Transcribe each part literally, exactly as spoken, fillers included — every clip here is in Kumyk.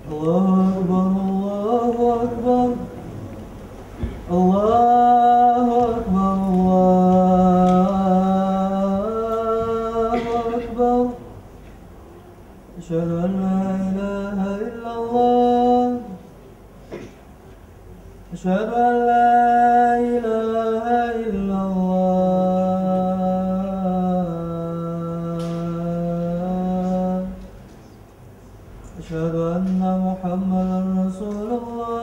الله أكبر، الله أكبر، الله أكبر، الله أكبر. أشهد أن لا إله إلا الله. أشهد أن لا إله إلا الله. أشهد أن محمدا رسول الله.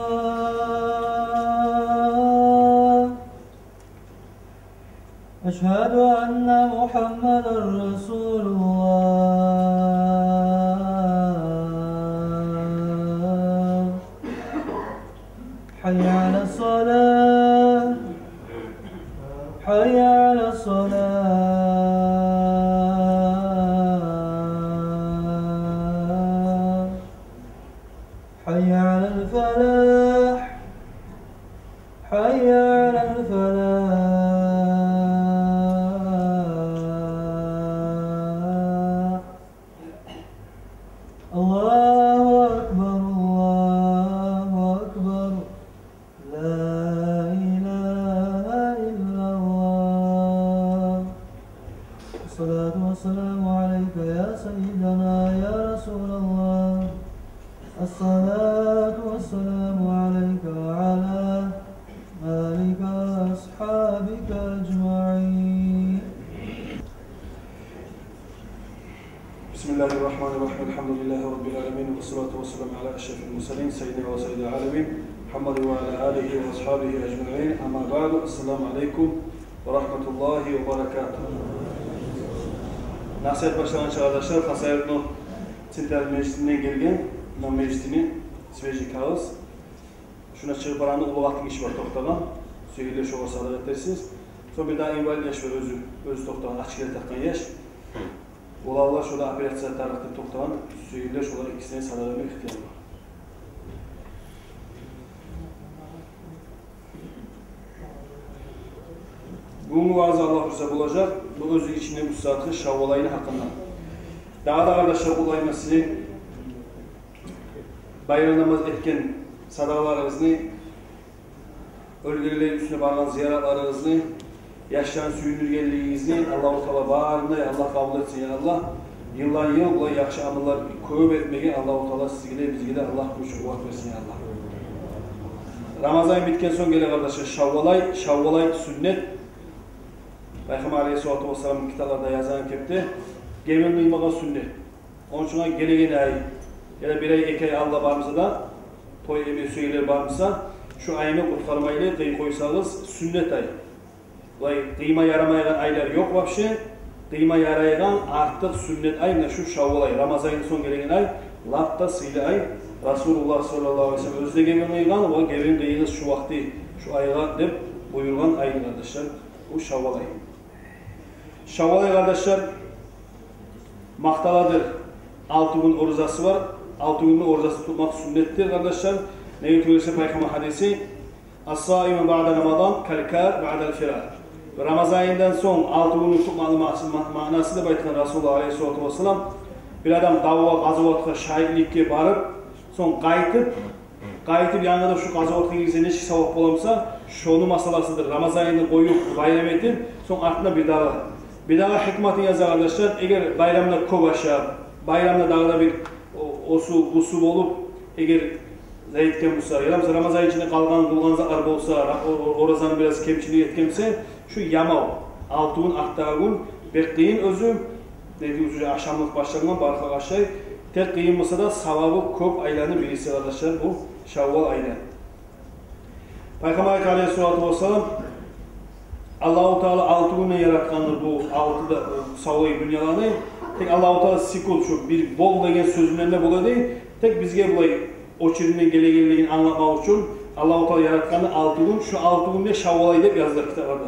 أشهد أن محمدا رسول الله. حي على الصلاة. حي على الصلاة. حي على الفلاح. حي على الفلاح. الله أكبر، الله أكبر. لا إله إلا الله. الصلاة والسلام عليك يا سيدنا يا رسول الله. الصلاة والسلام عليك وعلى آلك وأصحابك أجمعين. بسم الله الرحمن الرحيم. الحمد لله رب العالمين، والصلاة والسلام على أشرف المرسلين سيدنا وسيد العالمين محمد وعلى آله وأصحابه أجمعين. أما بعد، السلام عليكم ورحمة الله وبركاته. Насигьат башлангъанча, къардашлар, Хасавюртну центральный межитинден гелген, муна межитини свежий кагъыз. Шуна чыгъып барагъанда уллу къатын гиши бар токътагъан. Сюегенлер шогъар садагъа этерсиз. Сонг бир дагъы инвалид яш бар, оьзю, оьзю токътагъан, очкилер такъгъан яш. Олар да шо да операция тарыкъ деп токътагъан, сюегенлер шолар экисине садагъа этме ихтияр бар. Бугюнгю ваъза, Аллагь буюрса, болажакъ бу оьзю ичинде бу сагьатгъы Шаввал айны гьакъында. Дагъы да, къардашлар, къутлайман сизин байрам намаз этген садагъаларыгъызны, оьлгенлени уьстюне баргъан зияратларыгъызны, яшланы сююндюргенлигигизни. Аллагьу Таала барын да Аллагь къабул этсин, я Аллагь. Йылдан йыл булай яхшы амаллар кёп этмеге Аллагьу Таала сизге де, бизге де Аллагь гюч, къуват берсин, я Аллагь. Рамазан битген сонг геле, къардашлар, Шаввал ай. Шаввал ай сюннет. Пайхаммар алейгьиссалату вассалам китапларда язгъан кепде, гебин къыймагъа сюннет. Ону учун гелеген ай, яда бир ай, эки ай алда бармыса да, той этме сюегенлер бармыса, шу айны къутгъармайлы къыйып къойсагъыз, сюннет ай. Булай къыйма ярамайгъан айлар ёкъ вообще. Къыйма ярайгъан артыкъ сюннет ай муна шу Шаввал ай, Рамазандан сонг гелеген ай, лап да сыйлы ай. Расулуллагь саллаллагьу алайгьи ва саллам оьзю де гебин къыйгъан, ва гебин къыйыгъыз шу вакъти, шу айгъа деп буюргъан ай, къардашлар, бу Шаввал ай. Шаввал ай, къардашлар, макъталадыр алты гюн оразасы бар. Алты гюнню оразасын тутмакъ сюннетдир, къардашлар. Неге тюгюл эсе, пайхаммар гьадиси: «Ас-саиму баъда Рамадан кал-кар баъдал фираш». Рамазан айындан сонг алты гюнню тутмакъны ма-, ма-, маънасы деп айтгъан Расулуллагь алейгьиссалату вассалам, бир адам давгъа, къазаватгъа, шагьитликге барып, сонг къайтып, къайтып янгыдан шу къазаватгъа гирсе нечик савап боламса, шону масаласыдыр. Рамазан айны къоюп, байрам этип, сонг артына бир дагъы, бир дагъы гьикматын яза, къардашлар. Эгер байрамда кёп ашап, байрамда дагъы да бир о-, осу-бусу болуп, эгер зат этген буса, яда буса Рамазан ичинде къалгъан, къылгъан затлар болса, ра-, о-, о-, оразаны бираз кемчилик этген буса, шу ямав, алты гюн, артдагъы гюн бек къыйын оьзю. Неге, уже ашамлыкъ башлангъан, бархакъ ашай. Тек къыйын буса да, савабы кёп айланы бириси, къардашлар, бу Шаввал айны. Пайхаммар айта алейгьиссалату вассалам, Аллагьу Таала алты гюнде яратгъандыр бу алты да, э, савлай дюньяланы. Тек Аллагьу Таала секунд, шу бир бол деген сёзюнден де бола дей. Тек бизге булай очерединден гелегенлигин англатмакъ учун, Аллагьу Таала яратгъанны алты гюн, шу алты гюнде Шаввал ай деп язылгъан китапларда.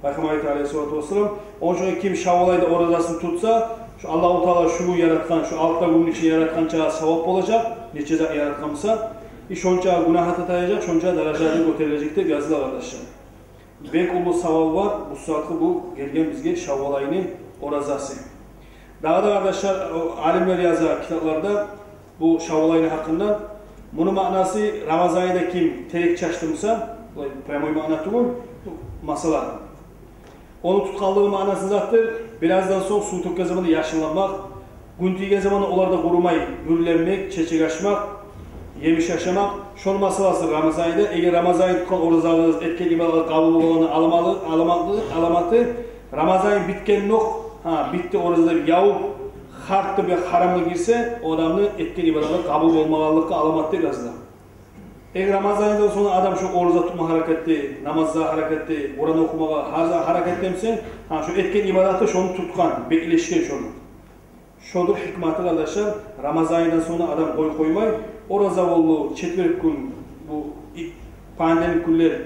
Пайхаммар айта алейгьиссалату вассалам, ону учун ким Шаввал айда оразасын тутса, шу Аллагьу Таала шу гюн яратгъан, шу алты гюнню ичинде яратгъанча савап болажакъ, нече зат яратгъан буса, и шонча гюнагьы да таяжакъ, шонча даражасы да гётерилежек деп языла, къардашлар. Бек уллу савабы бар бу сагьатгъы бу гелген бизге Шаввал айны оразасы. Дагъы да, къардашлар, о, алимлер яза китапларда, Бу Шаввал айны гьакъында. Муну маънасы, Рамазан айда ким терек чачдырса, булай прямой маъна тюгюл, масала, ону тутгъанлыгъы маънасы затдыр: бираздан сонг сув тёкген заманда яшылланмакъ, гюн тийген заманда олар да къурумай, гюлленмек, чечек ачмакъ, емиш ашамакъ. Шону масаласы Рамазан айда. Эгер Рамазан ай тутгъан оразалыгъыз, этген ибадатлар къабул болгъанны аламалы-, аламаты, аламаты, Рамазан ай битгенокъ, гьа, битди ораза деп явуп, харт деп бир гьарамлыкъ гирсе, о адамны этген ибадатлар къабул болмагъанлыкъгъа аламат деп языла. Эгер Рамазан айдан сонг адам шо ораза тутма гьаракатда, намазгъа гьаракатда, Къуран охумагъа гьар за-, гьаракатда буса, гьа, шо этген ибадаты шону тутгъан, беклешген шону. Шодур гьикматы, къардашлар, Рамазан айдан сонг адам къой-, къоймай, ораза болду, четверг гюн, бу и-, понедельник гюнлер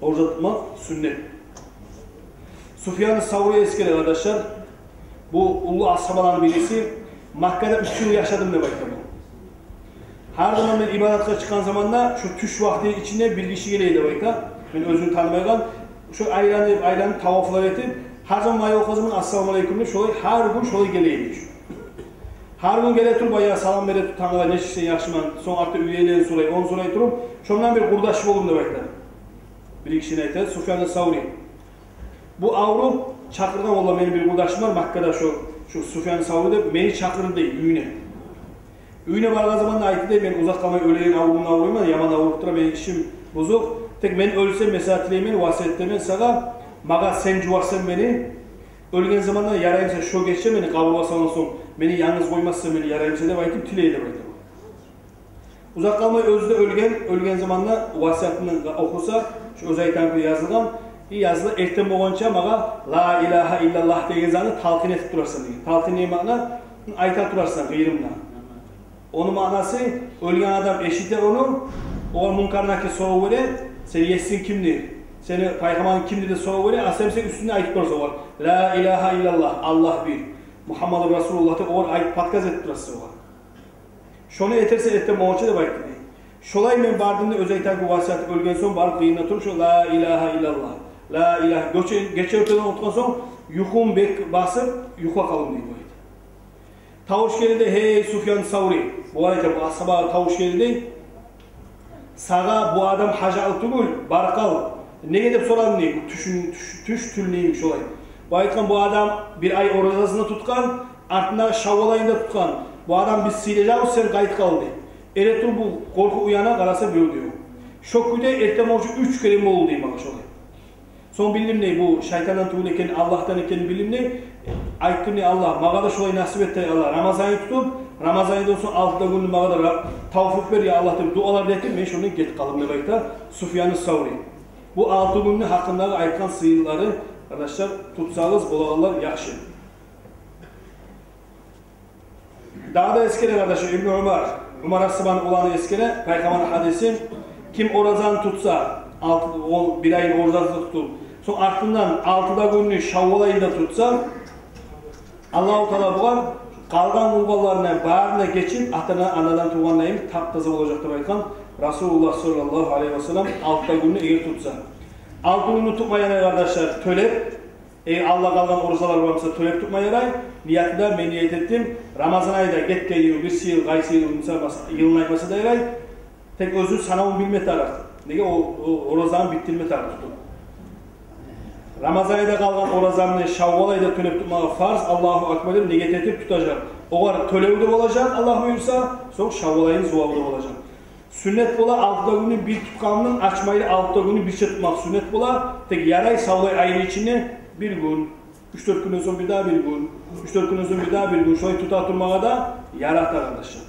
ораза тутмакъ сюннет. Суфьян Саври эсгере, къардашлар, бу уллу асгьабаланы бириси, Маккада уьч йыл яшадым деп айта бу. Гьар заман мен ибадатгъа чыкъгъан заманда, шо тюш вакъти ичинде бир гиши геле эди деп айта. Мен оьзюн танымайгъан, шо айланып, айланып, тавафлар этип, гьар заман мен ёкъ заман «Ассаламу алейкум» деп, шолай гьар гюн шолай геле эди. Гьар гюн геле туруп, баягъы салам бере туруп, тангала, нечиксен, яхшыман, сонг артда уьйдегилерин сорай, ону сорай туруп, шондан бир къурдаш болдум деп айта. Бир гишини айта, Суфьян Саври. Бу авруп чакъыргъан, валлагь, мени бир къурдашым бар Маккада, шо, шо Суфьян Саври деп, мени чакъырды дей уьюне. Уьюне баргъан заманда айтды дей: «Мен узакъ къалмай оьлейим, аврувдан аврайман, яман авруп тура, мени ишим бузукъ. Тек мен оьлсем, мен сагъа тилеймен, васият этемен сагъа, магъа сен жуварсан мени. Оьлген заманда, ярай буса, шо гече мени къабургъа салгъан сонг, мени янгыз къоймассан, мени, ярай буса», — деп айтып тилей деп айта. Узакъ къалмай оьзю де оьлген, оьлген заманда васиятны охуса, шо оьзю айтагъан кюйде язылгъан, и языла: «Эртен болгъанча магъа «Ла илагьа иллаллагь» деген затны талкъин этип турарсан», — деген. Талкъин не маъна? Айта турарсан къырыйымда. Ону маънасы, оьлген адам эшите ону, огъар Мункар Накир сорав бере: «Сени есинг кимдир? Сени пайхаммарынг кимдир?» — деп сорав бере, а сен, сен уьстюнде айтып турасан огъар: «Ла илагьа иллаллагь, Аллагь бир, Мугьаммадур Расулуллагь», — деп огъар айтып, подказ этип турасан огъар. Шону этерсен эртен болгъанча деп айтды дей. Шолай мен бардым да, оьзю айтагъан кюйде, васият, оьлген сонг барып къырыйында туруп, шо «Ла илагьа иллаллагь, ла илагьа», гече, гече оьртеден утгъан сонг, юхум бек басып, юхлап къалдым дей бу айта. Тавуш гелди дей: «Гьей, Суфьян Саври», — бугъар айта, бу асгьабагъа тавуш гелди дей. «Сагъа бу адам гьажатлы тюгюл, барып къал». «Неге?» — деп сорадым дей. Бу тюшюн, тюш, тюш тюгюлмю шолай? Бу айтгъан: «Бу адам бир ай оразасын да тутгъан, артында Шаввал айын да тутгъан. Бу адамны биз сыйлажакъбыз, сен къайтып къал», — дей. Эретуруп бу къоркъуп уяна, къараса, бирев де ёкъ. Шо кюйде эртен болгъанча уьч керен болду дей магъа шолай. Сонг билдим дей, бу шайтандан тюгюл экенин, Аллагьдан экенин билдим дей. Айттым дей: «Аллагь, магъа да шолай насип эт дей, Аллагь, Рамазан айын тутуп, Рамазан айдан сонг алты да гюнню магъа да ра-, тавфикъ бер, я Аллагь», — деп дуалар да этип, мен шондан гетип къалдым деп айта Суфьян Саври. Бу алты гюнню гьакъындагъы айтгъан сыйлары, къардашлар, тутсагъыз, болагъанлар яхшы. Дагъы да эсгере, къардашлар, Ибну Умар, Умар асгьабаны уланы эсгере, пайхаммарны гьадиси: «Ким оразаны тутса, алты, ол бир айны оразасын тутуп, сонг артындан алты да гюнню Шаввал айын да тутса, Аллагьу Таала бугъар къалгъан къылгъанларына барына гечип, ата-ана, анадан тувгъандай тап-таза болажакъ», — деп айтгъан Расулуллагь саллаллагьу алайгьи ва саллам, алты да гюнню эгер тутса. Алты гюнню тутма ярай, къардашлар, тёлеп, эй, алда къалгъан оразалар бар буса, тёлеп тутма ярай. Нияты да: «Мен ният этдим Рамазан айда гетген йыл, бирси йыл, къайсы йыл буса, мас-, йылын айтмаса да ярай. Тек оьзю санавун билме тарыкъ. Неге, о, о, оразаны битдирме тарыкъ тутуп. Рамазан айда къалгъан оразамны Шаввал айда тёлеп тутмагъа фарз, Аллагьу акбар деп ният этип тутажакъ. Огъар тёлев де болажакъ, Аллагь буюрса, сонг Шаввал айны зувабы да болажакъ». Сюннет бола алты да гюнню бир тутгъанындан ачмайлы алты да гюнню бирче тутмакъ сюннет бола. Тек ярай савлай айны ичинде бир гюн, уьч-дёрт гюнден сонг бирдагъы бир гюн, уьч-дёрт гюнден сонг бирдагъы бир гюн, шолай тута турмагъа да ярай, къардашлар,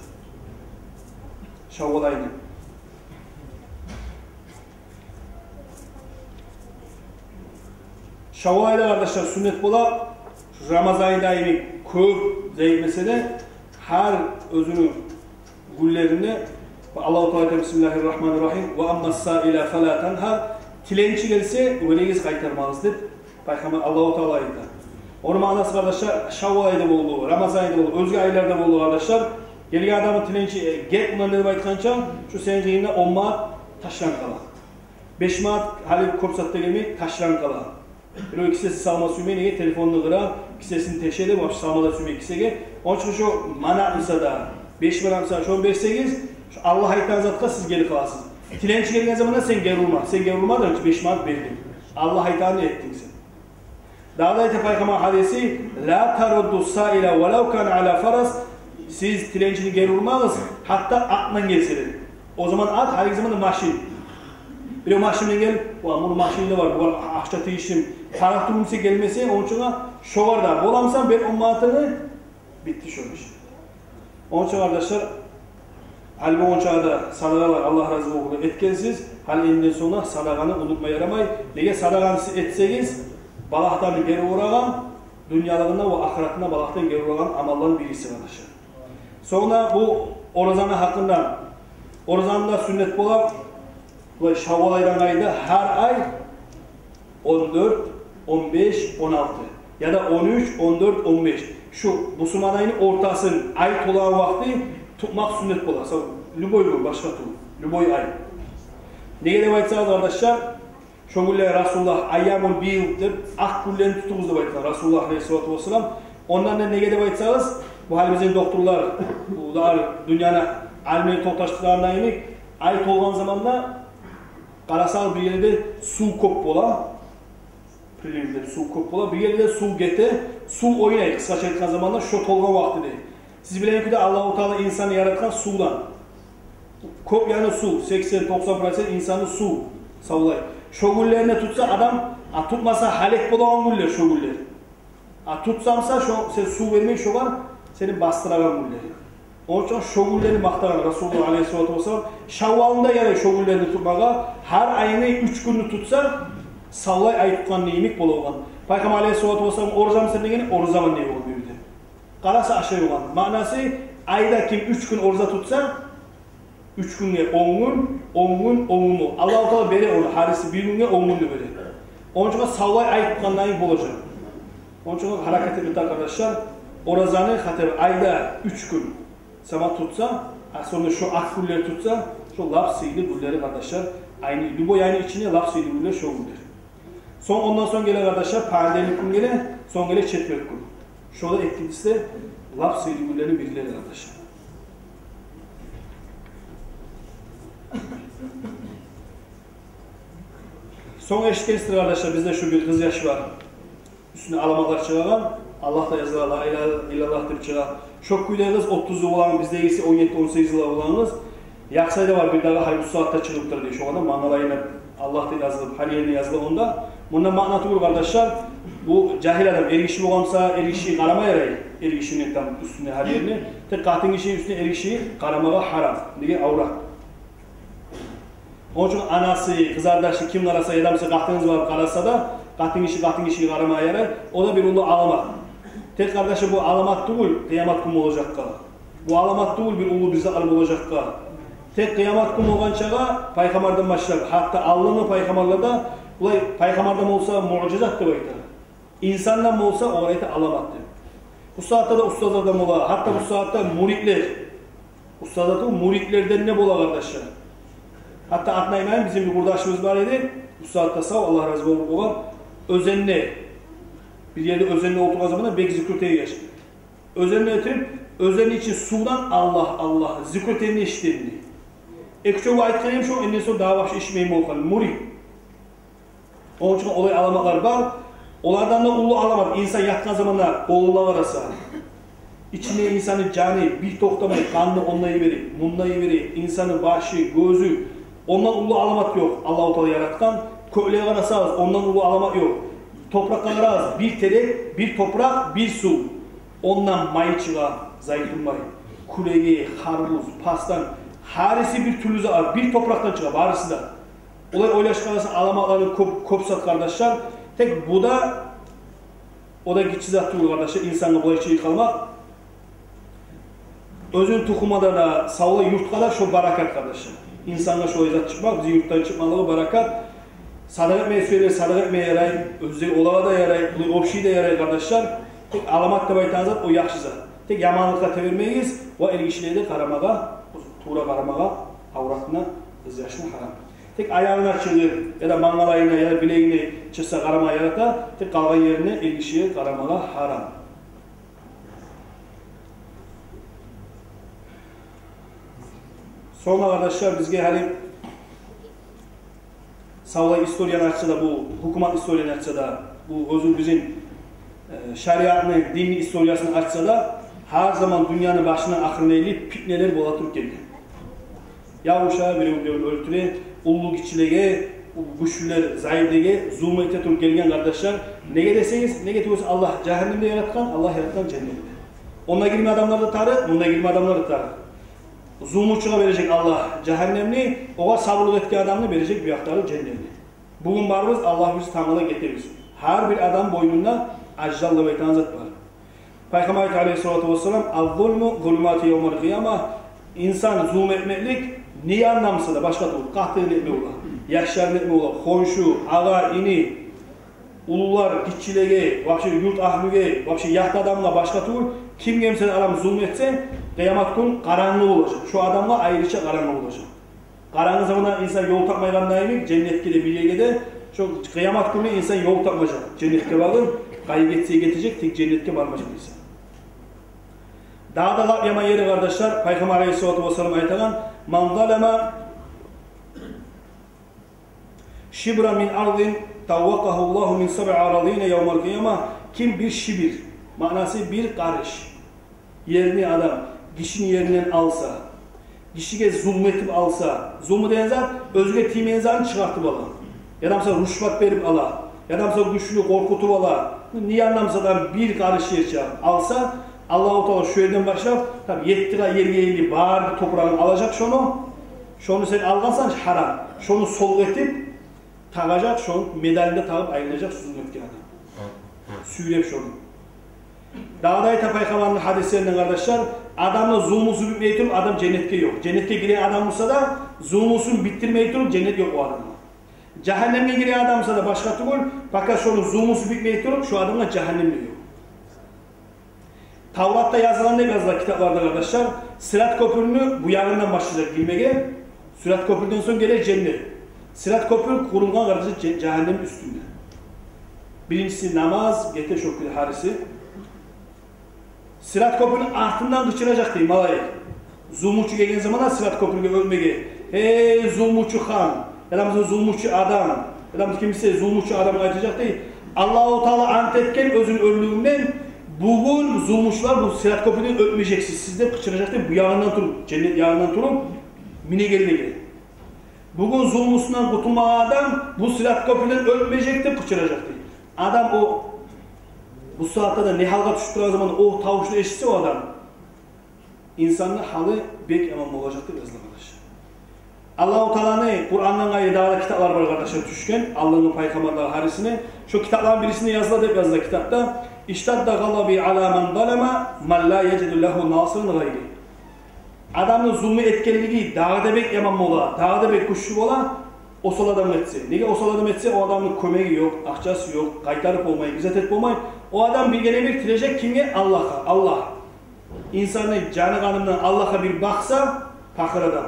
Шаввал айны. Шаввал айда, къардашлар, сюннет бола, шу Рамазан айда йимик кёп зат этмесе де, гьар оьзюню гюнлеринде Аллагьу Таала айта: «Бисмиллагьи ррагьмани ррагьим. Ва амма ссаила фала тангьар». Тиленгичи гелсе, оьлегиз, къайтармагъыз деп Пайхаммар, Аллагьу Таала айта. Ону маънасы, къардашлар, Шаввал айда болду, Рамазан айда болду, оьзге айларда болду, къардашлар. Гелген адамны тиленгичи, э, гет мундан деп айтгъанча, шу сени къырыйынгда он манат ташланып къала. Беш манат, гьали кёп зат да гелмей, ташланып къала. Бирев кисесин салма сюймей, неге, телефонну къыра, кисесин теше деп, вообще салма да сюймей кисеге. Ону учун шо манат буса да, Беш манат буса, шону берсегиз, шо Аллагь айтагъан затгъа сиз гери къаласыз. Тиленчи гелген заманда сен гери урма. Сен гери урмадынг чы, беш манат бердинг. Аллагь айтагъанны этдинг сен. Дагъы да айта Пайхаммар гьадиси: «Ла тарудду саила валав кана ала фарас». Сиз тиленчини гери урмагъыз, гьатта атдан гелсе де. О заман ат, гьалиги заманда машин. Бирев машин булан гелип: «Ва, муну машини де бар, бугъар акъча тийишли, тарыкъ тюгюл буса гелмесе, ончугъа шогъар да боламысан, бер он манатынгны». Битди шо иш. Онча, къардашлар, гьали болгъунча да садагъалар, Аллагь рази болгъур, этгенсиз, гьали энниден сонг садагъаны унутма ярамай. Неге, садагъаны сиз этсегиз, балагьдан гери урагъан, дюньялыгъында ва ахыратында балагьдан гери урагъан амалланы бириси, къардашлар. Сонг да бу оразаны гьакъында, оразаны да сюннет бола, булай Шаввал айдан къайда гьар ай он дёрт, он беш, он алты, яда он уьч, он дёрт, он беш. Шу бусурман айны ортасын, ай толгъан вакъти тутмакъ сюннет бола. Сав, любой гюн, башгъа тюгюл, любой ай. Неге деп айтсагъыз, къардашлар, шо гюнлер Расулуллагь «айямул бийд» деп, акъ гюнлени тутугъуз деп айтгъан Расулуллагь алейгьиссалату вассалам. Ондан да неге деп айтсагъыз, бу гьали бизин докторлар, бу да дюньяны алимлери токъташдыргъанда йимик, ай толгъан заманда къарасагъыз, бир ерде сув кёп бола. Приливден сув кёп бола. Бир ерде сув гете, сув ойнай, къысгъача айтгъан заманда, шо толгъан вакътиде. Сиз билеген кюйде, Аллагьу Таала инсанны яратгъан сувдан. Кёп яны сув, сексен-токъсан процент инсанны сув савлай. Шо гюнлерине тутса адам, а тутмаса, гьалек болагъан гюнлер шо гюнлер. А тутсанг буса, шо, сен сув бермей, шогъар сени бастырагъан гюнлери. Онча шо гюнлени макътагъан Расулуллагь алейгьиссалату вассалам. Шаввалны да ярай шо гюнлени тутмагъа, гьар айны уьч гюнню тутса, савлай ай тутгъан йимик болагъан. Пайхаммар алейгьиссалату вассалам: «Оразамысан?» дегенде, «Оразаман» дей болгъан бу ерде. Къараса, ашай болгъан. Маънасы, айда ким уьч гюн ораза тутса, уьч гюнге он гюн, он гюн, он гюн бу. Аллагьу Таала бере ону, гьариси бир гюнге он гюнню бере. Онча савлай ай тутгъандай болажакъ. Онча гьаракат этме тарыкъ, къардашлар. Оразаны хотя бы айда уьч гюн сама тутса, а сонг шо акъ гюнлер тутса, шо лап сыйлы гюнлери, къардашлар. Айны, любой айны ичинде лап сыйлы гюнлер шо гюнлер. Сонг, ондан сонг геле, къардашлар, понедельник гюн геле, сонг геле четверг гюн. Шо да экинчиси лап сыйлы гюнлени бирлери, къардашлар. Сонг эшитгенсиздир, къардашлар, бизде шу бир къыз яш бар. Уьстюне аламатлар чыгъагъан, Аллагь да языла, ла илагьа иллаллагь деп чыгъа. Шо кюйде къыз, отузу болгъан, биздегиси он етти, он сегиз йыллар болгъан къыз. Яхсайда бар бир дагъы, гьали бу сагьатда чыгъып тура дей. Шогъар да мангала янап, Аллагь деп язылып, гьар ерине языла онда. Мунда маъна тюгюл, къардашлар, бу жагьил адам, эргиши болгъан буса, эргишиге къарама ярай, эргишини там уьстюне, гьар ерине. Тек къатынгишини уьстюне эргиши къарамагъа гьарам. Неге? Аврат. Онча анасы, къызардашы, ким къараса, яда буса къатынгыз барып къараса да, къатынгиши къатынгишиге къарамагъа ярай, о да бир уллу аламат. Тек, къардашлар, бу аламат тюгюл къыямат гюн болажакъгъа. Бу аламат тюгюл бир уллу бир затлар болажакъгъа. Тек къыямат гюн болгъанчагъа, пайхаммардан башлап, гьатта алдынгъы пайхаммарлар да, булай, пайхаммардан болса муъжизат деп айта. Инсандан болса, огъар айта аламат деп. Бу сагьатда да устазлардан бола, гьатта бу сагьатда муридлер. Устазлар тюгюл, муридлерден де бола, къардашлар. Гьатта атын айтмайым, бизин бир къурдашыбыз бар эди. Бу сагьатда сав, Аллагь рази болсун огъар. Оьзенде, бир ерде оьзенде олтургъан заманда бек зикру этеген яш. Оьзенде олтуруп, оьзенни ичи сувдан Аллагь, Аллагь, зикру этегенни эшитген дей. Эки-уьчевге айтгъан эдим шо, энниден сонг дагъы вообще эшитмеймен болгъан. Мурид. Онча олай аламатлар бар. Олардан да уллу аламат, инсан ятгъан заманда къолуна къараса, ичинде инсанны жаны бир токътамай, къаны онда йибере, мунда йибере, инсанны башы, гёзю. Ондан уллу аламат ёкъ Аллагьу Таала яратгъан. Кёклеге къарасагъыз, ондан уллу аламат ёкъ. Топуракъгъа къарагъыз, бир терек, бир топуракъ, бир сув. Ондан май чыгъа, зайтун май, кюреги, харбуз, пастан, гьариси бир тюрлю зат, бир топуракъдан чыгъа барысы да. Олай ойлашып къараса, аламатлары кёп, кёп зат, къардашлар. Тек бу да, о да гиччи зат тюгюл, къардашлар, инсангъа булай чыгъып къалмакъ. Оьзюню тухумуна да, савлай юртгъа да шо баракат, къардашлар. Инсангъа шолай зат чыкъмакъ, бизин юртдан чыкъмакълыгъы баракат. Садагъа этмеге сюегенлер садагъа этмеге ярай, оьзлеге, олагъа да ярай, булай общий де ярай, къардашлар. Тек аламат деп айтагъан зат, о яхшы зат. Тек яманлыкъгъа тебермегиз, ва эргишилеге де къарамагъа, тувра къарамагъа, авратына, къыз яшына гьарам. Тек аягъына чыгъып, яда мангалайына, яда билегине чыкъса, къарамагъа ярата, тек къалгъан ерине, эргишиге къарамагъа гьарам. Сонг, къардашлар, бизге гьали савлай историяны ачса да, бу гьукумат историяны ачса да, бу оьзю бизин, э, шариатны, динни историясын ачса да, гьар заман дюньяны башындан ахырына ерли питнелер бола туруп гелген. Ябуша, бирев-биревню оьлтюре, уллу гиччилеге, гючлюлер зайыплыгъа зулму эте туруп гелген, къардашлар. Неге десегиз, неге тюгюл Аллагь жагьаннемни яратгъан, Аллагь яратгъан женнетни. Онда гирме адамлар да тарыкъ, мунда гирме адамлар да тарыкъ. Зулмучугъа бережек Аллагь жагьаннемни, огъар сабурлукъ этген адамны бережек бу якъдагъы женнетни. Бугюн барыбыз, Аллагь буюрса, тангала гетебиз. Гьар бир адам бойнунда ажал деп айтагъан зат бар. Пайхаммар айта, алейгьиссалату вассалам: «Аз-зулму зулумату явмал къияма». Инсан зулму этмеклик не яндан буса да, башгъа тюгюл, къатынгъа этме бола, яшларына этме бола, хоншу, агъа, ини, уллулар, гиччилеге, вообще юрт агьлюге, вообще ят адамгъа, башгъа тюгюл, кимге буса да адам зулму этсе, къыямат гюн къарангы болажакъ. Шо адамгъа айрыча къарангы болажакъ. Къарангы заманда инсан ёл тапмайгъанда йимик, женнетге де, бир ерге де, шо къыямат гюню инсан ёл тапмажакъ. Женнетге багъып, къайгъы гетсе гетежек, тек женнетге бармажакъ инсан. Дагъы да лап яман ери, къардашлар, Пайхаммар алейгьиссалату вассалам айтагъан: «Ман залама шибран мин ардин таввакъагьу Аллагьу мин сабъи арадина явмал къияма». Ким бир шибр, маънасы бир къарыш, ерни адам гишини еринден алса, гишиге зулму этип алса, зулму деген зат, оьзюне тиймеген затны чыгъартып ала, яда буса рушват берип ала, яда буса гючлюню къоркъутуп ала, не яндан буса да бир къарыш ер чыгъарып алса, Аллагьу Таала шо ерден башлап, там, етти къат ерге ерли бары топурагъын алажакъ шону. Шону сен алгъансан гьарам, шону солгъа этип, тагъажакъ, шону медалын да тагъып айланажакъ зулму этген адам, сюйреп шону. Дагъы да айта Пайхаммарны гьадислеринден, къардашлар: адамны зулмусу битмей туруп, адам женнетге ёкъ. Женнетге гирген адам буса да, зулмусун битдирмей туруп, женнет ёкъ о адамгъа. Жагьаннемге гирген адам буса да, башгъа тюгюл, пока шону зулмусу битмей туруп, шо адамгъа жагьаннем де ёкъ. Тавратда язылгъан деп языла китапларда, къардашлар, Сырат кёпюрню бу ягъындан башлажакъ гирмеге, Сырат кёпюрден сонг геле женнет. Сырат кёпюр къурулгъан, къардашлар, же-, жагьаннем уьстюнде. Биринчиси намаз, гете шо кюйде гьариси. Сырат кёпюрню артындан къычыражакъ дей малайик. Зулмучу гелген заманда Сырат кёпюрге оьтмеге: «Гьей, зулмучу хан, яда буса зулмучу адам, яда буса ким буса зулмучу адам», — айтажакъ дей. Аллагьу Таала ант этген оьзюню оьрлюгюнден: «Бугюн, зулмучулар, бу Сырат кёпюрден оьтмежексиз сиз», — деп къычыражакъ дей, бу ягъындан туруп, женнет ягъындан туруп, минегенлеге. «Бугюн зулмусундан къутулмагъан адам бу Сырат кёпюрден оьтмежек», — деп къычыражакъ дей. Адам о, бу сагьатда да не гьалгъа тюшюп турагъан заманда о тавушну эшитсе о адам, инсанны гьалы бек яман болажакъ деп языла, къардашлар. Аллагьу Тааланы Къурандан къайры дагъы да китаплар бар, къардашлар, тюшген, алдынгъы пайхаммарлагъа, гьарисине. Шо китапланы бирисинде языла деп языла китапда: «Иштадда гъазаби ала ман залама ман ла яжиду лагьу насиран гъайри». Адамны зулму этгенлиги дагъы да бек яман бола, дагъы да бек гючлю бола осал адам этсе. Неге осал адам этсе? О адамны кёмеги ёкъ, акъчасы ёкъ, къайтарып болмай, бир зат этип болмай. О адам бир гене бир тилежек кимге? Аллагьгъа. Аллагь, инсанны жаны-къанындан Аллагьгъа бир бакъса, пакъыр адам.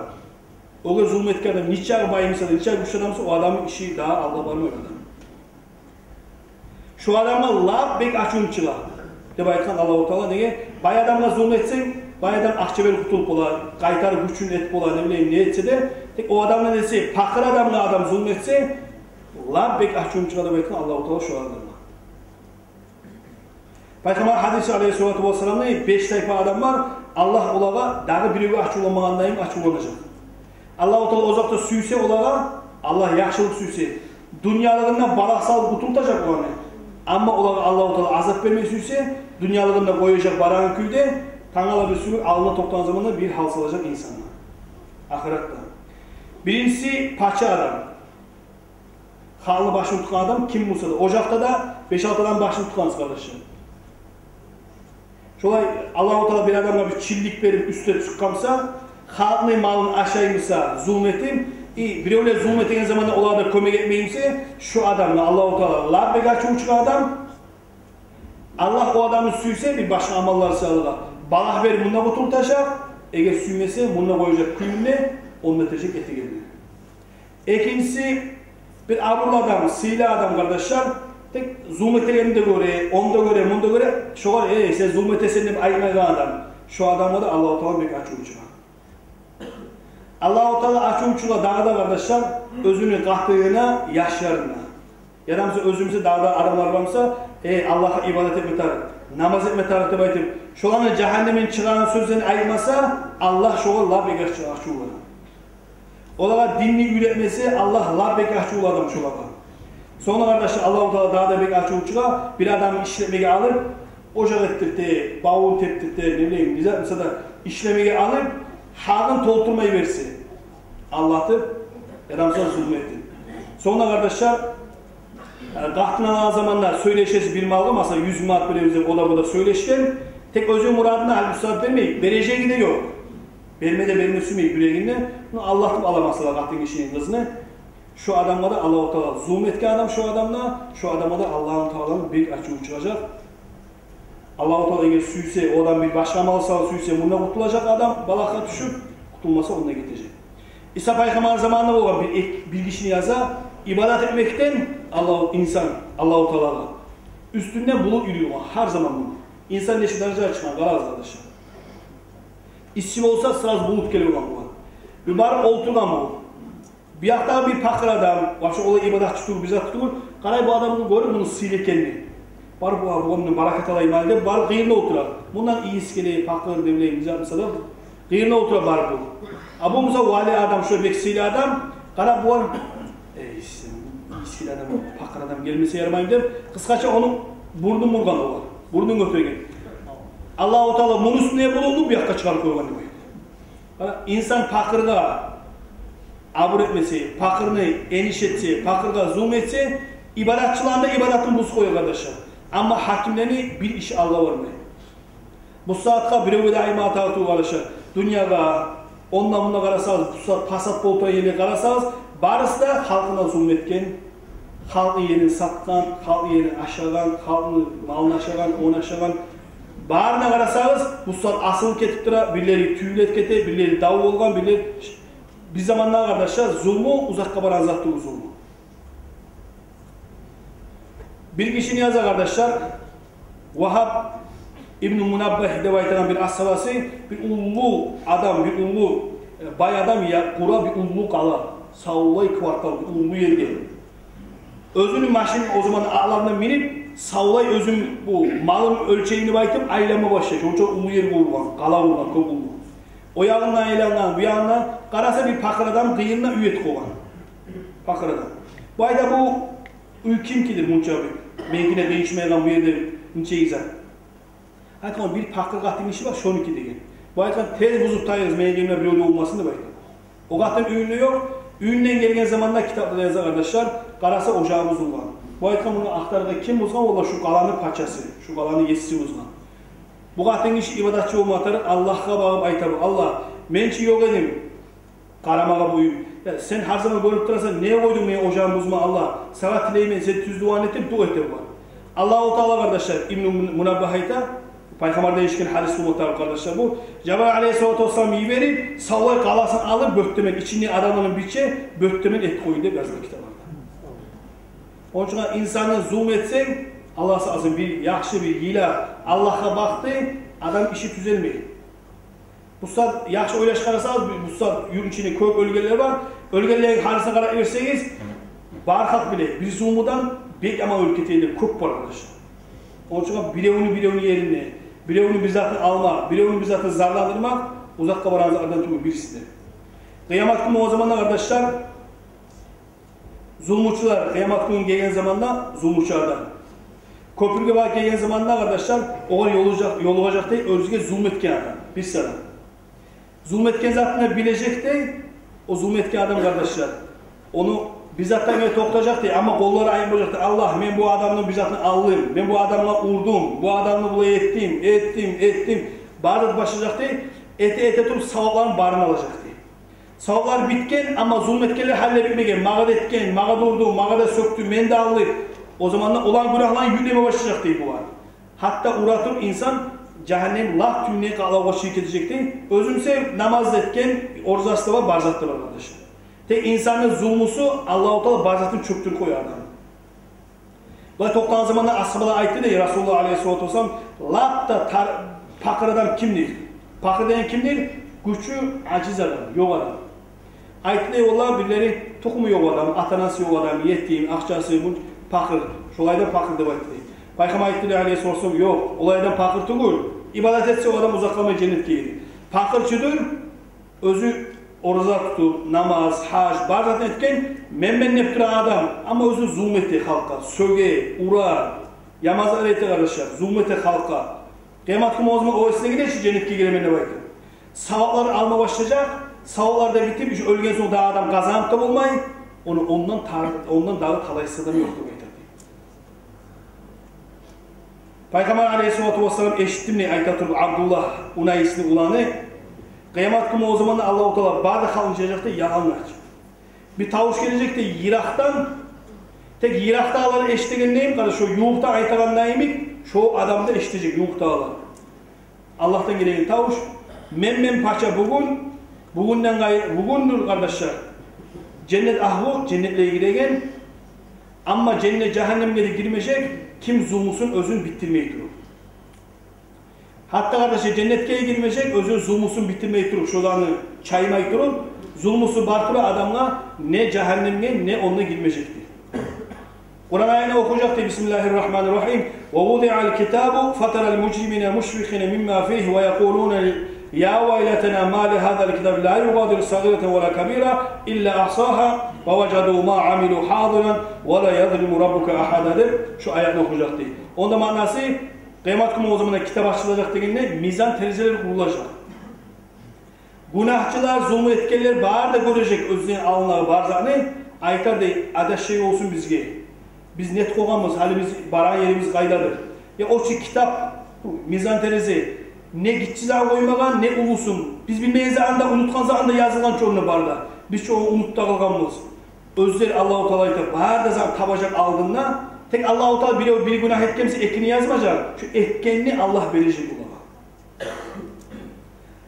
Огъар зулму этген адам нечакъы бай буса да, нечакъы гючлю адам буса, о адамны иши дагъы алгъа бармай адам. Шо адамгъа лап бек ачувум чыгъа деп айтгъан Аллагьу Таала. Неге? Бай адамгъа зулму этсенг, бай адам акъча берип къутулуп бола, къайтарып гючюн этип бола, не билейим, не этсе де. Тек о адамдан эсе, пакъыр адамгъа адам зулму этсе, лап бек ачувум чыгъа деп айтгъан Аллагьу Таала шо адамгъа. Пайхаммар гьадиси алейгьиссалату вассаламны: беш тайпа адам бар, Аллагь олагъа дагъы биревге ачувланмагъандай ачувланажакъ. Аллагьу Таала озокъда сюйсе олагъа, Аллагь яхшылыкъ сюйсе, дюньялыгъында балагь салып къутултажакъ оланы. Амма олагъа Аллагьу Таала азап бермей сюйсе, дюньялыгъында къояжакъ барагъан кюйде, тангала бир сюйюп, алдына токътагъан заманда бир гьал салажакъ инсанны ахыратда. Биринчиси пача адам. Халкъны башын тутгъан адам ким буса да, ожакъда да беш-алты адам башын тутгъансыз, къардашлар. Шолай Аллагьу Таала бир адамгъа бир чинлик берип, уьстге чыкъгъан буса, халкъны малын ашай буса, зулму этип, и биревлер зулму этеген заманда олагъа да кёмек этмей буса, шо адамгъа Аллагьу Таала лап бек ачуву чыгъа адам. Аллагь о адамны сюйсе, бир башгъа амаллар саялы да балагь берип, мунда къутултажакъ, эгер сюймесе, мунда къояжакъ кюйюнде, онда этежек этегенни. Экинчиси, бир абурлу адам, сыйлы адам, къардашлар, тек зулму этегенни де гёре, ону да гёре, муну да гёре, шогъар: «Эй, сен зулму этесен», — деп айтмайгъан адам. Шо адамгъа да Аллагьу Таала бек ачуву чыгъа. Аллагьу Таала ачуву чыгъа дагъы да, къардашлар, оьзюню къатыгъына, яшларына. Яда буса оьзюбюзге дагъы да адамлар бар буса, э, Аллагьгъа ибадат этме тарыкъ, намаз этме тарыкъ деп айтып, шоланы жагьаннемден чыгъарагъан сёзлени айтмаса, Аллагь шогъар лап бек ачувлана. Олагъа динни уьйретмесе, Аллагь лап бек ачувлана шолагъа. Сонг, къардашлар, Аллагьу Таала дагъы да бек ачуву чыгъа, бир адамны ишлемеге алып, ожакъ этдирте, бавун тепдирте, не билейим, не зат буса да ишлемеге алып, гьакъын толтурмай берсе, алдатып, яда буса зулму этип. Сонг, къардашлар, э, къатын алагъан заманда сёйлешесиз бир малгъа, масала, юз манат беребиз деп, о да, бу да сёйлешген. Тек оьзюню мурадына, гьали бусагьат бермей, бережеги де ёкъ. Берме де берме сюймей юрегинде. Ну, алдатып ала, масала, къатын гишини къызын. Шо адамгъа да Аллагьу Таала, зулму этген адам шо адамгъа, шо адамгъа да Аллагьу Тааланы бек ачуву чыгъажакъ. Аллагьу Таала эгер сюйсе, о адам бир башгъа амал салып сюйсе, мундан къутулажакъ адам, балагьгъа тюшюп, къутулмаса, ондан гетежек. Иса пайхаммарны заманында болгъан бир, эк-, бир гишини яза, ибадат этмекден Аллагьу, инсан, Аллагьу Таалагъа. Уьстюнден булут юрюй болгъан, гьар заман булут. Инсан нече даражагъа чыкъгъан, къарагъыз, къардашлар. Исси болса, сразу булут гелип болгъан болгъан. Бир барып олтургъан бу. Бу якъдагъы бир пакъыр адам, вообще олай ибадатчы тюгюл, бир зат тюгюл. Къарай бу адамны, гёрюп муну сыйлы экенни. Барып, бу, бу, мундан баракат алайым гьали деп, барып къырыйында олтура. Мундан ийис геле, пакъыр, не билейим, не зат буса да, къырыйында олтура барып бу. А бу буса вали адам, шо бек сыйлы адам. Къарап бу, эй, сен, ийис геле адам, пакъыр адам гелмесе ярамаймы деп, къысгъача ону бурнун бургъан олар. Бурнун гётерген. Аллагьу Таала муну уьстюне булуну бу якъгъа чыгъарып къойгъан деп айта. Къара, инсан пакъыргъа абур этмесе, пакъырны эниш этсе, пакъыргъа зулму этсе, ибадатчыланы да ибадатын бузуп къоя, къардашлар. Амма гьакимлени бир иши алгъа бармай. Бу сагьатгъа биревге де айтмагъа тарыкъ тюгюл, къардашлар. Дюньягъа, онда-мунда къарасагъыз, бу сагьат пасат болуп турагъан ерлеге къарасагъыз, барысы да халкъына зулму этген, халкъны ерин сатгъан, халкъны ерин ашагъан, халкъны малын ашагъан, ону ашагъан. Барына къарасагъыз, бу сагьат асылып гетип тура, бирлери тюйюлюп гете, бирлери дав болгъан, бирлери... Бир заманда, къардашлар, зулму узакъгъа барагъан зат тюгюл, зулму. Бир гишини яза, къардашлар, Вагьаб ибну Мунаббагь деп айтагъан бир асгьабасы, бир уллу адам, бир уллу, э, бай адам, я, къура бир уллу къала, савлай квартал, бир уллу ерге. Оьзюню машин, о заман атларына минип, савлай оьзюню бу малын оьлчейим деп айтып, айланма башлай. Шонча уллу ер болгъан, къала болгъан, кёп уллу. О ягъындан айлангъан, бу ягъындан, къараса, бир пакъыр адам къырыйында уьй этип къойгъан. Пакъыр адам. Бу айта, бу уьй кимникидир, мунча бир, меникине къыйышмайгъан, бу ерде нече иза. Айтгъан, бир пакъыр къатын гиши бар, шонуки деген. Бу айтгъан, тез бузуп тайыгъыз, мени генимде бирев де болмасын деп айтгъан. О къатын уьюнде ёкъ. Уьюнден гелген заманда, китапларда яза, къардашлар, къараса, ожагъы бузулгъан. Бу айтгъан, муну ахтаргъан, ким бузгъан? Валлагь, шу къаланы пачасы, шу къаланы еси бузгъан. Бу къатын гиши ибадатчы болма тарыкъ, Аллагьгъа багъып айта бу: «Аллагь, мен чи ёкъ эдим къарамагъа бу уьй. Я, сен гьар заман гёрюп турасан, неге къойдунг мени ожагъым бузма, Аллагь? Сагъа тилеймен, сен тюз дуаны этип, дуа эте бу». Аллагьу Таала, къардашлар, Ибну Мун-, Мунаббагь айта, пайхаммардан эшитген гьадис болма тарыкъ, къардашлар, бу. Жабрайыл алайгьиссалату вассалам йиберип, савлай къаласын алып, бёттемен, ичинде адамланы биче, бёттемен этип къойду деп язгъан китапларда. Ону учун инсангъа зулму этсенг, Аллагь сакъласын, бир яхшы, бир йыла, Аллагьгъа бакъды, адам иши тюзелмей. Бу сагьат яхшы ойлашып къарасагъыз, бу сагьат юртну ичинде кёп оьлгенлер бар. Оьлгенлени гьалисине къарап берсегиз, бар халкъ биле, бир зулмудан бек яман оьлюп гетегенлер кёп бар, къардашлар. Ону учун биревню, биревню ерине, биревню бир затын алма, биревню бир затын зарландырмакъ узакъгъа барагъан затлардан тюгюл бириси де. Къыямат гюню о заманда, къардашлар, зулмучулар, къыямат гюню гелген заманда зулмучулардан. Кёпюрге барып гелген заманда, къардашлар, огъар ёлугъажакъ, ёлугъажакъ дей оьзюне зулму этген адам, бир адам. Зулму этген затын билежек дей, о зулму этген адам, къардашлар. Ону бир зат да этмей токътажакъ дей, амма къоллары айланып болажакъ дей: «Аллагь, мен бу адамны бир затын алдым, мен бу адамгъа урдум, бу адамны булай этдим, этдим, этдим». Бары да башлажакъ дей, эте-эте туруп, савапларын барын алажакъ дей. Саваплар битген, амма зулму этгенлер гьали де битмеген. Магъа да этген, магъа да урду, магъа да сёкдю, мен де алдым. О заманда оланы гюнагьларын юклеме башлажакъ дей булар. Гьатта ура туруп инсан жагьаннем лап тюбюне, къалавгъа чыгъып гетежек дей. Оьзю буса намаз да этген, оразасы да бар, бар заты да бар, къардашлар. Тек инсанны зулмусу Аллагьу Таала бар затын чёкдюрюп къоя адамны. Булай токътагъан заманда асгьабалар айтды дей, Расулуллагь алайгьиссалату вассалам: «Лап да тар-, пакъыр адам кимдир?» Пакъыр деген кимдир? Гючю ажиз адам, ёкъ адам. Айтды дей, олар бирлери тухуму ёкъ адам, ата-анасы ёкъ адам, етим, акъчасы, бу пакъыр. Шолай да пакъыр деп айтды дей. Пайхаммар айтды дей, алейгьиссалату вассалам: «Ёкъ, олай адам пакъыр тюгюл. Ибадат этсе, о адам узакъ къалмай женнетге гирер. Пакъыр чыдыр, оьзю ораза тутуп, намаз, гьаж, бар затын этген, мен-мен деп турагъан адам, амма оьзю зулму эте халкъгъа, сёге, ура, яманлыкълар эте, къардашлар, зулму эте халкъгъа. Къыямат гюн болгъан заман о эсине геле чи, женнетге гиремен деп айтып. Саваплар алма башлажакъ, саваплар да битип, уьш оьлген сонг дагъы адам къазанып да болмай, ону ондан та-, ондан дагъы талайсыз адам ёкъ», — деп айтады. Пайхаммар алейгьиссалату вассалам эшитдим дей айта туруп, Абдуллагь Унайсны уланы: «Къыямат гюн болгъан заманда Аллагьу Таала бары да халкъны жыяжакъ дей ялангач. Бир тавуш гележек дей йыракъдан, тек йыракъдагъылар эшитегендейин, къара, шо ювукъда айтагъандайын, шо адам да эшитежек, ювукъдагъылар. Аллагьдан гелеген тавуш: „Мен, мен пача бугюн, бугюнден къай-, бугюндюр, къардашлар, женнет агьлу женнетлеге гиреген, амма женнет, жагьаннемге де гирмежек ким зулмусун оьзюн битдирмей туруп. Гьатта, къардашлар, женнетге гирмежек оьзюн зулмусун битдирмей туруп, шоланы чаймай туруп, зулмусу бар тура адамгъа не жагьаннемге, не онда гирмежекдир“. Къуран аятны охужакъ дей: «Бисмиллагьи ррагьмани ррагьим. Ва вудигьал китабу фатарал мужримина мушфикъина мимма фигьи ва якъулуна я вайлатана ма ли гьазал китаби ла югъадиру сагъиратан ва ла кабира илла агьсагьа ва важаду ма амилу гьадиран ва ла язлиму раббука агьада», — деп шо аятны охужакъ дей. Онда маънасы: къыямат гюн болгъан заманда китап ачылажакъ дегенде, мизан терезелер къурулажакъ. Гюнагьчылар, зулму этгенлер бары да гёрежек оьзлени алдындагъы бар затны, айтар дей: «Адашай болсун бизге. Биз не этип къойгъанбыз, гьали биз барагъан ерибиз къайдадыр?» Я о чу китап, мизан терезе, не гиччи зат къоймагъан, не уллусун. Биз билмейбиз, анда унутгъан зат, анда язылгъан чу онда бары да. Биз чу ону унутуп да къалгъанбыз. Оьзлер, Аллагьу Таала айта, бары да зат табажакъ алдында. Тек Аллагьу Таала бирев бир гюнагь этген буса, экини язмажакъ. Шо этгенни Аллагь бережек олагъа.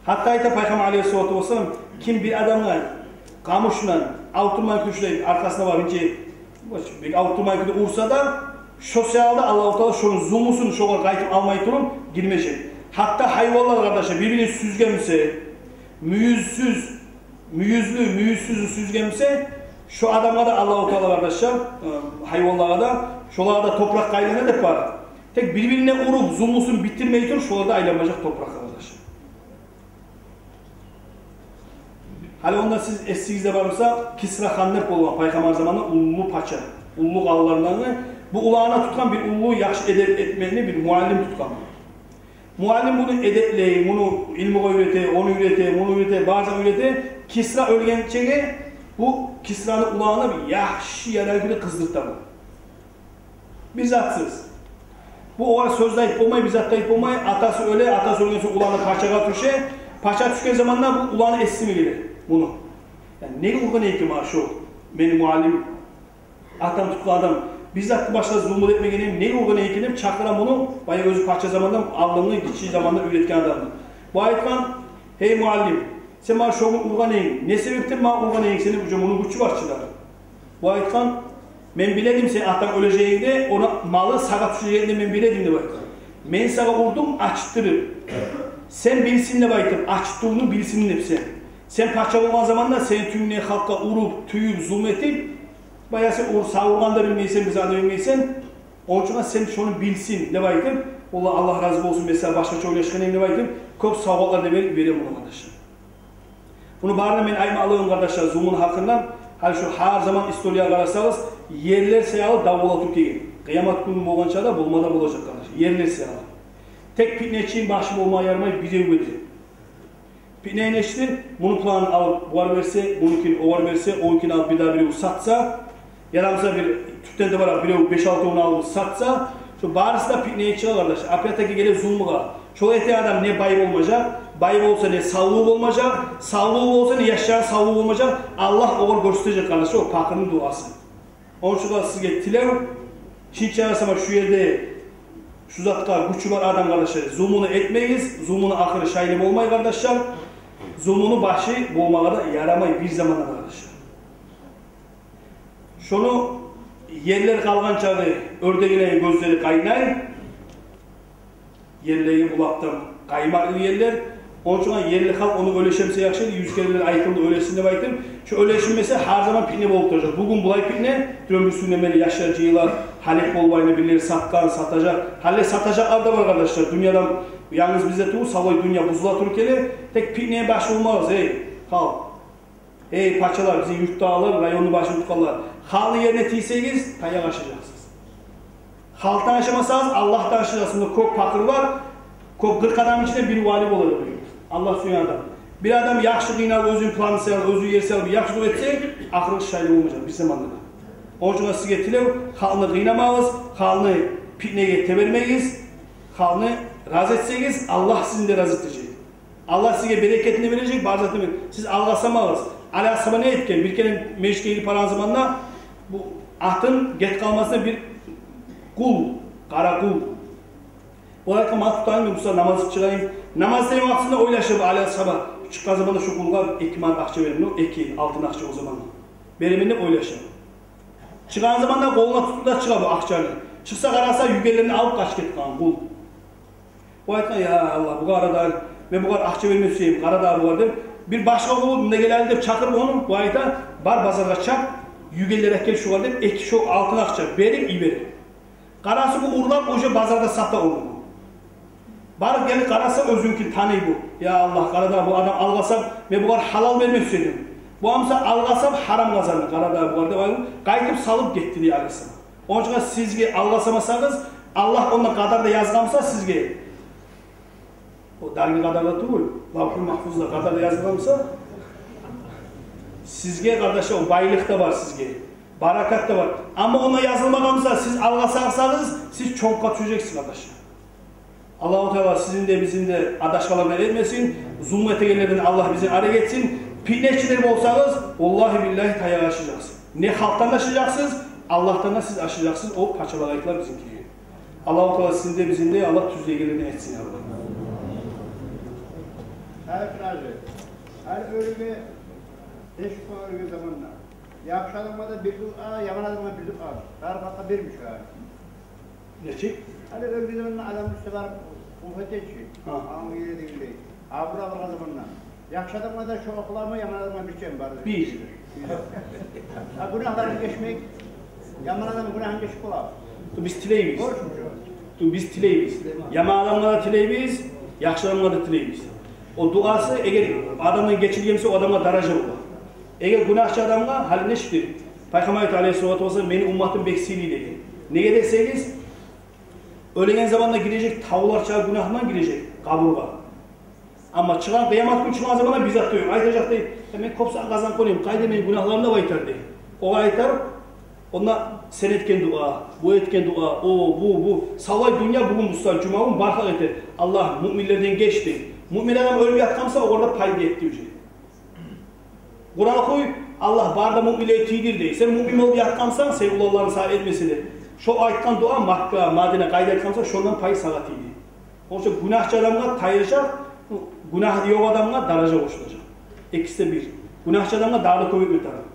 Гьатта айта Пайхаммар алейгьиссалату вассалам, ким бир адамгъа къамушундан, авуртмай кюйде, шулай аркъасына барып, инче, бек авуртмай кюйде урса да, шо саялы да Аллагьу Таала шону зулмусун шогъар къайтып алмай туруп гирмежек. Гьатта гьайванлар, къардашлар, бир-бирин сюзген буса, мюйюзсюз, мюйюзлю, мюйюзсюзю сюзген буса, шо адамгъа да Аллагьу Таала, къардашлар, э, гьайванлагъа да, шолагъа да топуракъгъа айлана деп бар. Тек бир-бирине уруп, зулмусун битдирмей туруп, шолар да айланмажакъ топуракъгъа, къардашлар. Гьали онда сиз эсигизде бар буса, Кисра хан деп болгъан пайхаммар заманында уллу пача, уллу къалаларындан. Бу уланына тутгъан бир уллу яхшы эдеп этмени бир муаллим тутгъан. Муаллим муну эдеплей, муну илмугъа уьйрете, ону уьйрете, муну уьйрете, барын уьйрете. Кисра оьлгенчеге бу Кисраны уланы бир яхшы ярайгъан кюйде къыздырта бу. Бир затсыз. Бу огъар сёз де айтып болмай, бир зат да айтып болмай. Атасы оьле, атасы оьлген сонг уланы пачагъа тюше. Пача тюшген заманда бу уланы эсине геле муну. Яни, неге ургъан экен магъа шо мени муаллим, атам тутгъан адам? Бир затны башгъа зулму этмеген эдим, неге ургъан экен деп чакъыра муну, баягъы оьзю пача заманда, алдынгъы гиччи заманда уьйретген адамны. Бу айтгъан: «Гьей муаллим, сен магъа шону ургъан эдинг, не себепден магъа ургъан эдинг сен?» Уже муну гючю бар чы да. Бу айтгъан: «Мен биле эдим сен атанг оьлежегингде, ону малы сагъа тюшежегин де мен биле эдим, — деп айтгъан. — Мен сагъа урдум ачытдырып, сен билсин деп айтып, ачытдырывну билсин деп сен. Сен пача болгъан заманда сени тюбюнгдеги халкъгъа уруп, тюйюп, зулму этип, баягъы сен ур-, сагъа ургъанны да билмейсен, бир затны да билмейсен. Ону учун сен шону билсин деп айтып, валлагь, Аллагь рази болсун, мен сагъа башгъача ойлашгъан эдим деп айтып, кёп савгъатлар да берип, бере муну, къардашлар». Муну барын да мен айтмакълыгъым, къардашлар, зулмуну гьакъындан. Гьали шу гьар заман историягъа къарасагъыз, ерлер саялы дав бола туруп гелген. Къыямат гюн болгъанча да болма да болажакъ, къардашлар, ерлер саялы. Тек питнечини башы болмагъа ярамай биревге де. Питнени эшитдир, муну планын алып бугъар берсе, мунукин огъар берсе, онукин алып бирдагъы бирев сатса, ярамаса бир тюпден де барып бирев беш-алты муну алып сатса, шо барысы да питнеге чыгъа, къардаш. Опять-таки геле зулмугъа. Шолай этеген адам не бай болмажакъ, бай болса, не савлугъу болмажакъ, савлугъу болса, не яшланы савлугъу болмажакъ. Аллагь огъар гёрсетежек, къардаш, о пакъырны дуасын. Ону учун да сизге тилев, чинча ясама шу ерде, шу затгъа гючю бар адам, къардашлар, зулмуну этмегиз, зулмуну ахыры шайлы болмай, къардашлар. Зулмуну башы болмагъа да ярамай бир заманда да, къардашлар. Шону ерлер къалгъан чагъы оьрдегилени гёзлери къайнай, ерлери булакъдан къаймакълы ерлер, Ону учун ерли халкъ ону уьлешмесе яхшы эди, юз керен айтылды уьлешсин деп айтып. Шо уьлешмесе, гьар заман питне болуп туражакъ. Бугюн булай питне, тюгюл бирисинден берли яшлар жыйыла, гьалек болуп, айны бирлери сатгъан, сатажакъ. Гьали сатажакълар да бар, къардашлар. Дюньядан янгыз бизде тюгюл, савлай дюнья бузула туруп геле. Тек питнеге баш болмагъыз, эй халкъ. Эй пачалар, бизин юртдагъылар, районну башын тутгъанлар. Халкъны ерине тийсегиз, таякъ ашажакъсыз. Халкъдан ашамасагъыз, Аллагьдан ашажакъсыз. Мунда кёп пакъыр бар, кёп, къыркъ адамны ичинде бир вали болажакъ. Аллагь сюйген адам. Бир адам яхшы къыйналып, оьзюню планын салып, оьзю ер салып, яхшы дуа этсе, ахыры шайлы болмажакъ бир заманда да. Ону учун сизге тилев, халкъны къыйнамагъыз, халкъны питнеге тебермегиз, халкъны рази этсегиз, Аллагь сизин де рази этежек. Аллагь сизге берекетин бережек, бар затын. Сиз алгъасамагъыз. Али асгьаба не этген? Бир керен межитге гирип барагъан заманда бу атын гет къалмасын бир къул, къара къул. О айтгъан: «Ма тутайым, мен бу сагьат намаз къылып чыгъайым». Намаз этеген вакътисинде ойлаша бу Али асгьаба. Чыкъгъан заманда шо къулгъа эки манат акъча беремен, о эки алтын акъча о заманда. Беремен деп ойлаша. Чыкъгъан заманда къолуна тутду да чыгъа бу акъчаны. Чыкъса, къараса, югенлерин алып къачып гетип къалгъан къул. Бу айтгъан: «Я Аллагь, бугъар да, мен бугъар акъча берме сюемен, къара да бугъар», — деп. Бир башгъа къул: «Мунда гел гьали», — деп чакъырып ону. Бу айта: «Бар базаргъа чап, югенлер алып гел шугъар», — деп, эки шо алтын акъча берип йибере. Къараса, бу урлап, уже базарда сата ону. Барып гелип къараса, оьзюнюкин таный бу. «Я Аллагь, къара да, бу адам алгъасап, мен бугъар гьалал берме сюедим. Бу амса алгъасап, гьарам къазанды, къара да бугъар», — деп, къайтып салып гетди дей Алисалам. Ону учун сизге алгъасамасагъыз, Аллагь онда къадарда язгъан буса сизге, о даргъы къадарда тюгюл, Лавгьул Магьфузда къадарда язгъан буса сизге, къардашлар, о байлыкъ да бар сизге, баракат да бар. Амма онда язылмагъан буса, сиз алгъасасагъыз, сиз чонкъгъа тюшежексиз, къардашлар. Аллагьу Таала сизин де, бизин де адашгъанлардан этмесин, зулму этегенлерден Аллагь бизин арек этсин. Питнечилер болсагъыз, валлагьи-биллагьи, таякъ ашажакъсыз. Не халкъдан ашажакъсыз, Аллагьдан да сиз ашажакъсыз, о пачалыкъ айтыла бизинкиге. Аллагьу Таала сизин де, бизин де Аллагь тюзлейгенлерден этсин, я Аллагь. Гьали, гьали оьлюге, беш уьч оьлюге заманда. Яхшы адамгъа да бир дуа, яман адамгъа бир дуа. Тарыкъатда бирмиш гьа. Нечик? Гьали оьлген заманда адам уьстге барып къуллукъ этечи. Гьа. Ангъа геле дегенлей. Абур абургъа заманда. Яхшы адамгъа да шо къыламы, яман адамгъа бирчеми бар? Бир. А гюнагьларын гечмек, яман адамны гюнагьын гечип къоламы? Ту биз тилейбиз. Борчму шо? Ту биз тилейбиз. Яман адамгъа да тилейбиз, яхшы адамгъа да тилейбиз. О дуасы, эгер адамдан гечилген буса, о адамгъа даража бола. Эгер гюнагьчы адамгъа, гьали нечикдир? Пайхаммар айта, алейгьиссалату вассалам: «Мени умматым бек сыйлы», — деген. Неге десегиз, оьлеген заманда гирежек, тавлар чакъы гюнагьындан гирежек къабургъа. Амма чыгъагъан, къыямат гюн чыгъагъан заманда бир зат да ёкъ. Айтажакъ дей: «Э, мен кёп сагьат къазанып къоюм, къайда мени гюнагьларым?» — деп айтар дей. Огъар айтар: «Онда сен этген дуа, бу этген дуа, о, бу, бу». Савлай дюнья бугюн, бусагьат жума гюн, бар халкъ эте: «Аллагь, муъминлерден геч», — дей. Муъмин адам оьлюп ятгъан буса, огъар да пай гетди уже. Къуран охуй: «Аллагь, бары да муъминлеге тийдир», — дей. Сен муъмин болуп ятгъан бусанг, сени уланларынг сагъа этмесе де, шо айтгъан дуа Макка, Мадина, къайда айтгъан буса, шондан пай сагъа тийди. Ону учун гюнагьчы адамгъа тайыжакъ, гюнагьы ёкъ адамгъа даража къошулажакъ. Экиси де бир. Гюнагьчы адамгъа дагъы да кёп этме тарыкъ.